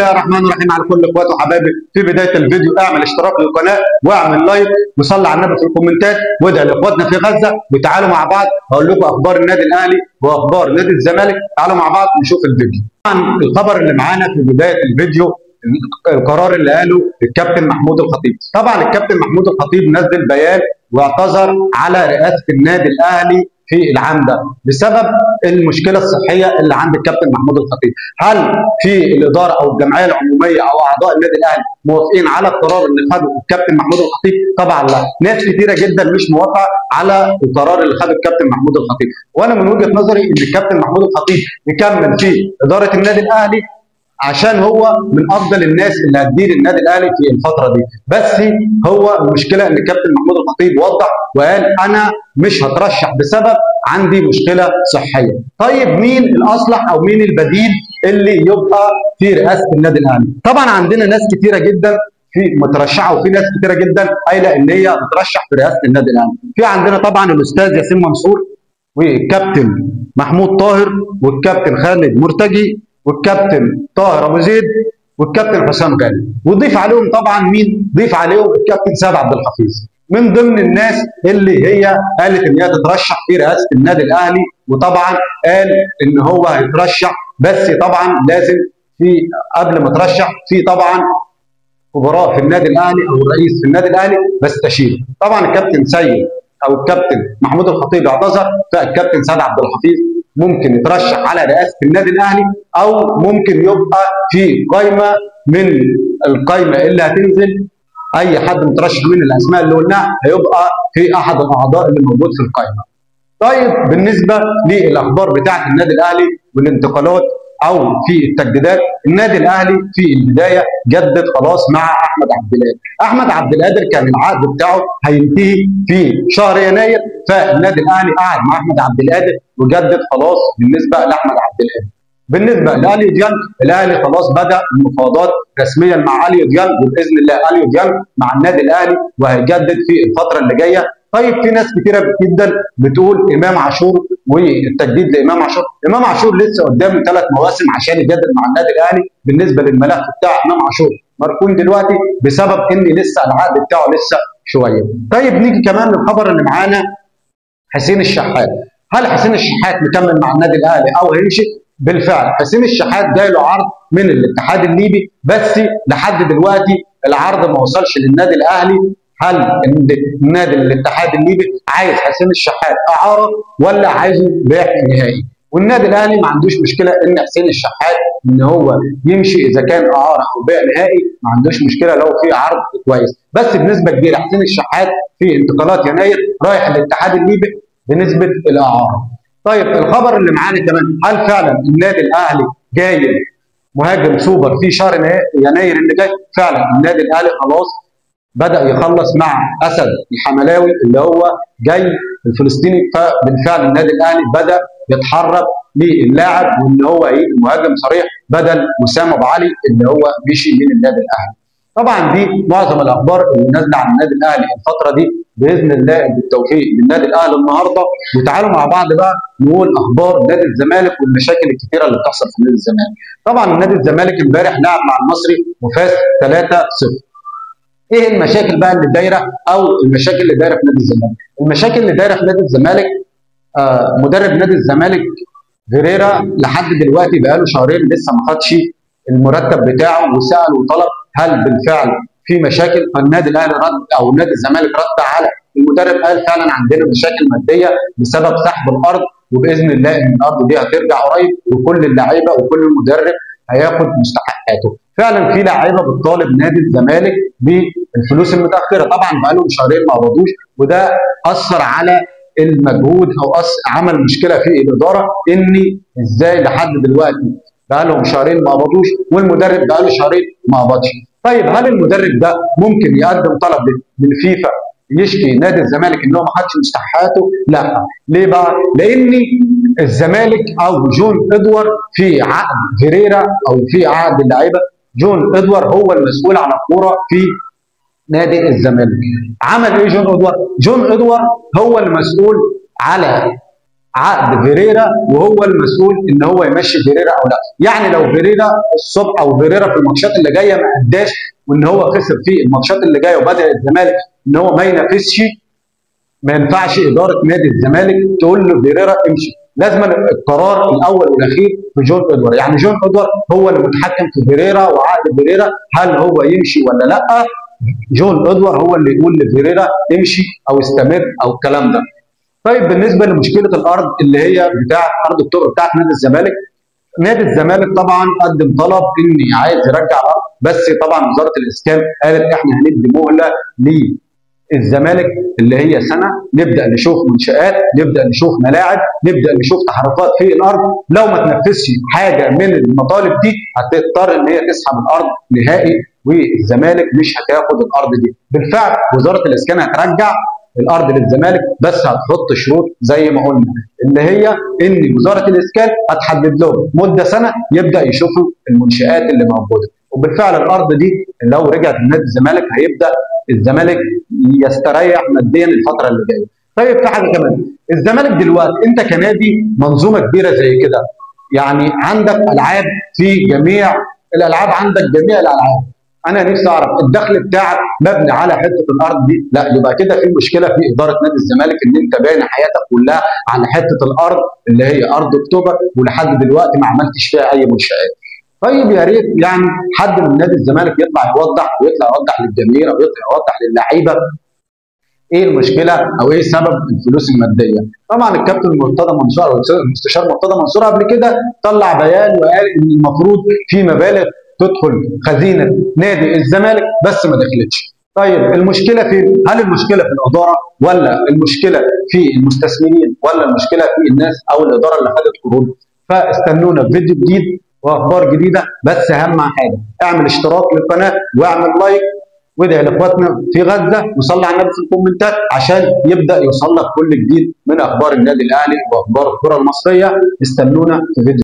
الله الرحمن الرحيم على كل اخواتي وحبايبي. في بداية الفيديو اعمل اشتراك للقناة واعمل like وصلي على النبي في الكومنتات وادعي لاخواتنا في غزة، وتعالوا مع بعض هقول لكم اخبار النادي الاهلي واخبار نادي الزمالك. تعالوا مع بعض نشوف الفيديو. طبعا الخبر اللي معانا في بداية الفيديو القرار اللي قاله الكابتن محمود الخطيب. طبعا الكابتن محمود الخطيب نزل بيان واعتذر على رئاسة النادي الاهلي في العام ده بسبب المشكلة الصحية اللي عند الكابتن محمود الخطيب. هل في الادارة او الجمعية العمومية او اعضاء النادي الاهلي موافقين على القرار اللي خده الكابتن محمود الخطيب؟ طبعا لا، ناس كتيرة جدا مش موافقة على القرار اللي خده الكابتن محمود الخطيب. وانا من وجهه نظري ان الكابتن محمود الخطيب يكمل في ادارة النادي الاهلي عشان هو من افضل الناس اللي هتدير النادي الاهلي في الفترة دي. بس هو المشكلة ان الكابتن محمود الخطيب وضح وقال انا مش هترشح بسبب عندي مشكلة صحية. طيب مين الاصلح او مين البديل اللي يبقى في رئاسة النادي الاهلي؟ طبعا عندنا ناس كتيرة جدا في مترشحه، وفي ناس كتيرة جدا قايله ان هي تترشح في رئاسة النادي الاهلي. في عندنا طبعا الاستاذ ياسين منصور والكابتن محمود طاهر والكابتن خالد مرتجي والكابتن طاهر ابو زيد والكابتن حسام غالي، وضيف عليهم طبعا مين؟ ضيف عليهم الكابتن سيد عبد الحفيظ من ضمن الناس اللي هي قالت ان هي تترشح في رئاسة النادي الاهلي. وطبعا قال ان هو هيترشح، بس طبعا لازم في قبل ما ترشح في طبعا خبراء في النادي الاهلي او الرئيس في النادي الاهلي بستشيره. طبعا الكابتن سيد او الكابتن محمود الخطيب اعتذر، فالكابتن سيد عبد الحفيظ ممكن يترشح على رئاسة النادي الاهلي، او ممكن يبقى في قائمة من القائمة اللي هتنزل. اي حد مترشح من الاسماء اللي قلناها هيبقى في احد الاعضاء اللي موجود في القائمة. طيب بالنسبة للاخبار بتاعه النادي الاهلي والانتقالات او في التجديدات، النادي الاهلي في البداية جدد خلاص مع احمد عبد القادر. احمد عبد القادر كان العقد بتاعه هينتهي في شهر يناير، فالنادي الاهلي قعد مع احمد عبد القادر وجدد خلاص بالنسبة لاحمد عبد القادر. بالنسبة لاليو ديانج، الاهلي خلاص بدا المفاوضات رسميا مع اليو ديانج، وباذن الله اليو ديانج مع النادي الاهلي وهيجدد في الفترة اللي جاية. طيب في ناس كتيرة جدا بتقول امام عاشور والتجديد لامام عاشور. امام عاشور لسه قدامه 3 مواسم عشان يجدد مع النادي الاهلي. بالنسبة للملف بتاع امام عاشور مركون دلوقتي بسبب ان لسه العقد بتاعه لسه شوية. طيب نيجي كمان للخبر اللي معانا، حسين الشحات. هل حسين الشحات مكمل مع النادي الاهلي او هيمشي؟ بالفعل حسين الشحات جاي له عرض من الاتحاد الليبي، بس لحد دلوقتي العرض ما وصلش للنادي الاهلي. هل النادي الاتحاد الليبي عايز حسين الشحات اعاره ولا عايزه بيع نهائي؟ والنادي الاهلي ما عندوش مشكلة ان حسين الشحات ان هو يمشي اذا كان اعاره او بيع نهائي، ما عندوش مشكلة لو في عرض كويس. بس بنسبة كبيرة حسين الشحات في انتقالات يناير رايح الاتحاد الليبي بنسبة الاعارة. طيب الخبر اللي معانا كمان، هل فعلا النادي الاهلي جاي مهاجم سوبر في شهر يناير اللي جاي؟ فعلا النادي الاهلي خلاص بدأ يخلص مع أسد الحملاوي اللي هو جاي الفلسطيني، فبالفعل النادي الأهلي بدأ يتحرك للاعب وإن هو هيجي مهاجم صريح بدل وسام أبو علي اللي هو مشي من النادي الأهلي. طبعا دي معظم الأخبار اللي نازلة عن النادي الأهلي الفترة دي. بإذن الله بالتوفيق للنادي الأهلي النهارده. وتعالوا مع بعض بقى نقول أخبار نادي الزمالك والمشاكل الكتيرة اللي بتحصل في نادي الزمالك. طبعا نادي الزمالك امبارح لعب مع المصري وفاز 3-0. ايه المشاكل بقى اللي دايرة او المشاكل اللي دايرة في نادي الزمالك؟ المشاكل اللي دايرة في نادي الزمالك، مدرب نادي الزمالك فيريرا لحد دلوقتي بقاله شهرين لسه ما خدش المرتب بتاعه، وسال وطلب هل بالفعل في مشاكل؟ فالنادي الاهلي رد او نادي الزمالك رد على المدرب قال فعلا عندنا مشاكل مادية بسبب سحب الارض، وباذن الله ان الارض دي هترجع قريب وكل اللعيبة وكل المدرب هياخد مستحقاته. فعلا في لعيبة بتطالب نادي الزمالك بالفلوس المتاخرة، طبعا بقالهم شهرين ما قبضوش، وده اثر على المجهود او عمل مشكلة في الادارة ان ازاي لحد دلوقتي بقالهم شهرين ما قبضوش والمدرب بقاله شهرين ما قبضش. طيب هل المدرب ده ممكن يقدم طلب للفيفا يشكي نادي الزمالك ان هو ما خدش مستحقاته؟ لا. ليه بقى؟ لان الزمالك او جون ادوار في عقد فيريرا او في عقد اللعيبة، جون ادوار هو المسؤول عن الكورة في نادي الزمالك. عمل ايه جون ادوار؟ جون ادوار هو المسؤول على عقد فيريرا، وهو المسؤول ان هو يمشي فيريرا او لا. يعني لو فيريرا الصبح او فيريرا في الماتشات اللي جاية ما اداش، وان هو خسر في الماتشات اللي جاية وبدا الزمالك ان هو ما ينافسش، ما ينفعش ادارة نادي الزمالك تقول له فيريرا امشي. لازم القرار الاول والاخير في جون ادوارد. يعني جون ادوارد هو اللي متحكم في فيريرا وعقد فيريرا، هل هو يمشي ولا لا؟ جون ادوارد هو اللي يقول لفيريرا امشي او استمر او الكلام ده. طيب بالنسبة لمشكلة الارض اللي هي بتاعه ارض اكتوبر بتاعه نادي الزمالك، نادي الزمالك طبعا قدم طلب ان عايز يرجع الارض، بس طبعا وزارة الاسكان قالت احنا هندي مهله للزمالك اللي هي سنة، نبدا نشوف منشآت، نبدا نشوف ملاعب، نبدا نشوف تحركات في الارض. لو ما تنفذش حاجة من المطالب دي هتضطر ان هي تسحب الارض نهائي، والزمالك مش هتاخد الارض دي. بالفعل وزارة الاسكان هترجع الارض للزمالك، بس هتحط شروط زي ما قلنا، اللي هي ان وزارة الاسكان هتحدد لهم مده سنة يبدا يشوفوا المنشآت اللي موجودة. وبالفعل الارض دي لو رجعت لنادي الزمالك هيبدا الزمالك يستريح ماديا الفترة اللي جاية. طيب في حاجة كمان، الزمالك دلوقتي انت كنادي منظومة كبيرة زي كده، يعني عندك العاب في جميع الالعاب، عندك جميع الالعاب. انا نفسي اعرف الدخل بتاعك مبني على حتة الارض دي؟ لا، يبقى كده في مشكلة في ادارة نادي الزمالك، ان انت باني حياتك كلها على حتة الارض اللي هي ارض اكتوبر، ولحد دلوقتي ما عملتش فيها اي منشآت. طيب يا ريت يعني حد من نادي الزمالك يطلع يوضح، ويطلع يوضح للجماهير، او يطلع يوضح للعيبة ايه المشكلة او ايه سبب الفلوس المادية. طبعا الكابتن مرتضى منصور او المستشار مرتضى منصور قبل كده طلع بيان وقال ان المفروض في مبالغ تدخل خزينة نادي الزمالك بس ما دخلتش. طيب المشكلة فين؟ هل المشكلة في الادارة، ولا المشكلة في المستثمرين، ولا المشكلة في الناس او الادارة اللي خدت قروض؟ فاستنونا في فيديو جديد واخبار جديدة. بس اهم حاجة اعمل اشتراك للقناة واعمل like، وادعي لاخواتنا في غزة، وصلي على النبي في الكومنتات عشان يبدا يوصل لك كل جديد من اخبار النادي الاهلي واخبار الكره المصرية. استنونا في فيديو.